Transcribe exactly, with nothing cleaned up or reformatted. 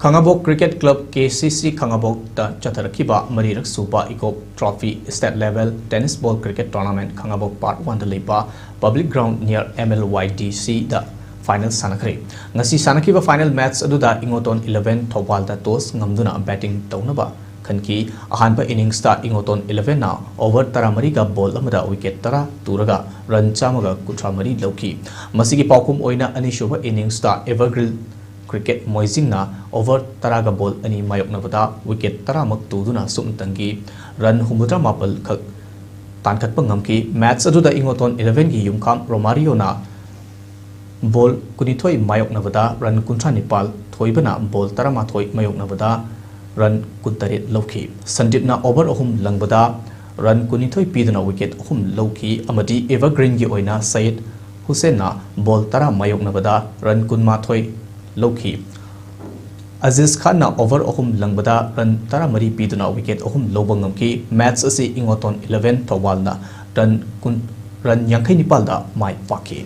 ꯈꯥꯉꯕꯣꯛ Cricket Club, K C C, ꯈꯥꯉꯕꯣꯛꯇ ꯆꯠꯊꯔꯛꯈꯤꯕ ꯃꯔꯤꯔꯛ ꯁꯨꯕ Ikop Trophy State Level Tennis Ball Cricket Tournament ꯈꯥꯉꯕꯣꯛ Part One ꯗ ꯂꯩꯕ Public Ground near M L Y D C ꯗ final ꯁꯥꯟꯅꯈ꯭ꯔꯦ꯫ ꯉꯁꯤ ꯁꯥꯟꯅꯈꯤꯕ final match ꯑꯗꯨꯗ ꯏꯉꯣꯇꯣꯟ eleven ꯊꯧꯕꯥꯜꯗ toss ꯉꯝꯗꯨꯅ batting ꯇꯧꯅꯕ ꯈꯟꯈꯤ꯫ ꯑꯍꯥꯟꯕ innings ꯇ ꯏꯉꯣꯇꯣꯟ eleven ꯅ over ꯇꯔꯥꯃꯔꯤꯒ ball ꯑꯃꯗ wicket ꯇꯔꯥ ꯇꯨꯔꯒ run ꯆꯥꯝꯃꯒ ꯀꯨꯟꯊ꯭ꯔꯥ ꯃꯔꯤ ꯂꯧꯈꯤ꯫ ꯃꯁꯤꯒꯤ ꯄꯥꯎꯈꯨꯝ ꯑꯣꯏꯅ ꯑꯅꯤꯁꯨꯕ innings ꯇ Evergreen Cricket ꯃꯣꯏꯖꯤꯡꯅ over ꯇꯔꯥꯒ ball ꯑꯅꯤ ꯃꯥꯌꯣꯛꯅꯕꯗ wicket ꯇꯔꯥꯃꯛ ꯇꯨꯗꯨꯅ ꯁꯨꯞꯅꯇꯪꯒꯤ run ꯍꯨꯝꯐꯨꯇꯔꯥ ꯃꯥꯄꯜ ꯈꯛ ꯇꯥꯟꯈꯠꯄ ꯉꯝꯈꯤ꯫ Match ꯑꯗꯨꯗ ꯏꯉꯣꯇꯣꯟ eleven ꯒꯤ ꯌꯨꯝꯈꯥꯝ ꯔꯣꯃꯥꯔꯤꯌꯣꯅ ball ꯀꯨꯟꯅꯤꯊꯣꯏ ꯃꯥꯌꯣꯛꯅꯕꯗ run ꯀꯨꯟꯊ꯭ꯔꯥ ꯅꯤꯄꯥꯜ, ꯊꯣꯏꯕꯅ ball ꯇꯔꯥꯃꯥꯊꯣꯏ ꯃꯥꯌꯣꯛꯅꯕꯗ run ꯀꯨꯟꯇꯔꯦꯠ ꯂꯧꯈꯤ꯫ ꯁꯟꯗꯤꯞꯅ over ꯑꯍꯨꯝ ꯂꯪꯕꯗ run ꯀꯨꯟꯅꯤꯊꯣꯏ ꯄꯤꯗꯨꯅ wicket ꯑꯍꯨꯝ ꯂꯧꯈꯤ ꯑꯃꯗꯤ Evergreen ꯒꯤ ꯑꯣꯏꯅ ꯁꯌꯤꯗ ꯍꯨꯁꯦꯟꯅ ball ꯇꯔꯥ ꯃꯥꯌꯣꯛꯅꯕꯗ run ꯀꯨꯟꯃꯥꯊꯣꯏ ꯂꯧꯈꯤ꯫ ꯑꯖꯤꯖ ꯈꯥꯟꯅ over ꯑꯍꯨꯝ ꯂꯪꯕꯗ run ꯇꯔꯥꯃꯔꯤ ꯄꯤꯗꯨꯅ wicket ꯑꯍꯨꯝ ꯂꯧꯕ ꯉꯝꯈꯤ꯫ Match ꯑꯁꯤ ꯏꯉꯣꯇꯣꯟ eleven ꯊꯧꯕꯥꯜꯅ run ꯀꯨꯟ, run ꯌꯥꯡꯈꯩ ꯅꯤꯄꯥꯜꯗ ꯃꯥꯏ ꯄꯥꯛꯈꯤ꯫